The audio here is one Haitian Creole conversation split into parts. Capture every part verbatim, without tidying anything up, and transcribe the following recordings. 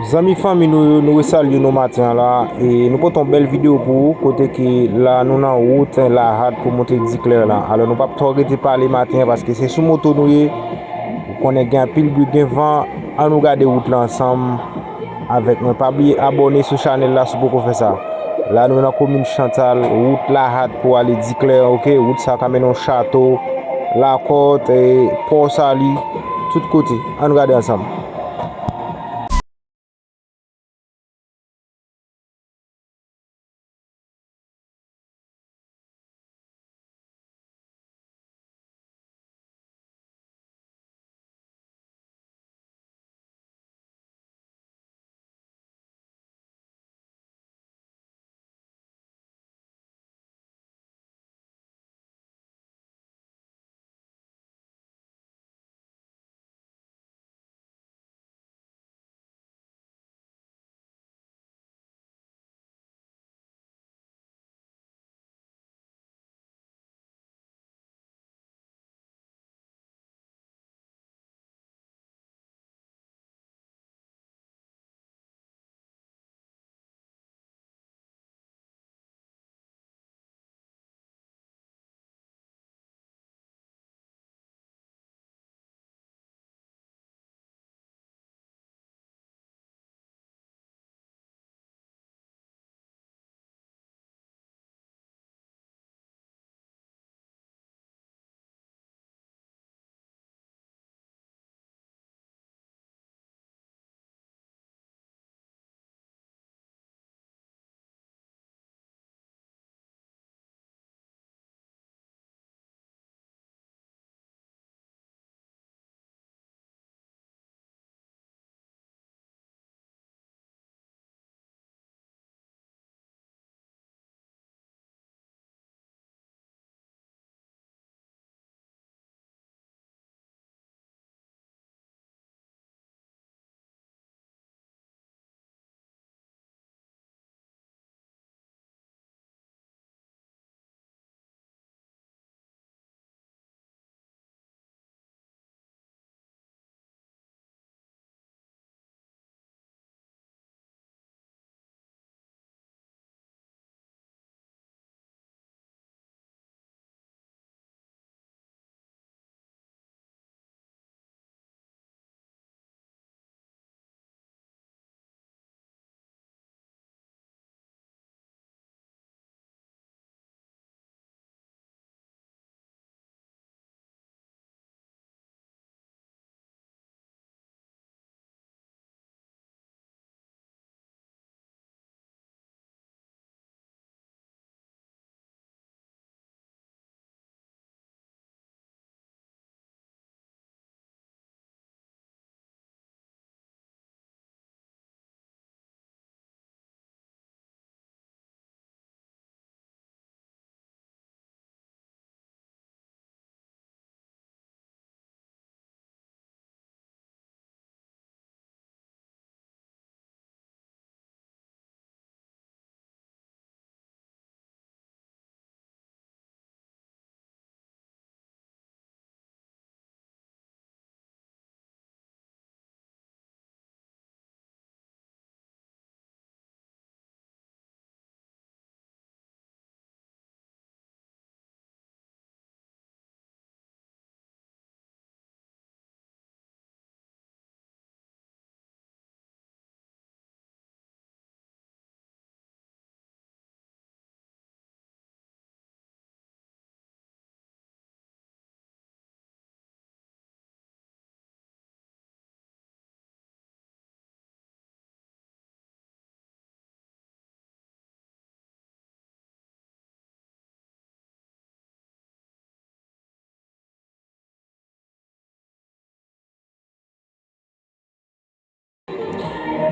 Zanmi fanmi nou yo, nou resalye nou maten an la, e nou pote yon bèl videyo pou ou, kote ke la nou nan wout Lahat pou monte Diklè la. Alò nou p ap twò rete pale maten an, paske se sou moto nou ye. Ou konnen gen anpil bri, gen van, ann nou gade wout la ansanm avèk mwen. Pa bliye abòne sou chanèl la si w poko fè sa. La nou nan komin Chantal, wout Lahat pou ale Diklè, oke? Wout sa ka mennen w Chato, Lakòt, e, Pò Sali, tout kote. Ann nou gade ansanm.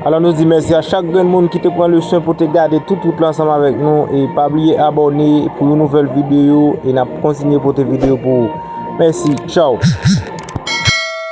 Alò, nou di mèsi a chak grenn moun ki te pran le swen pou te gade tout wout la ansanm avèk nou. E pa bliye abòne pou yon nouvèl videyo. E n ap kontinye pote videyo pou ou. Mèsi. Tchaw.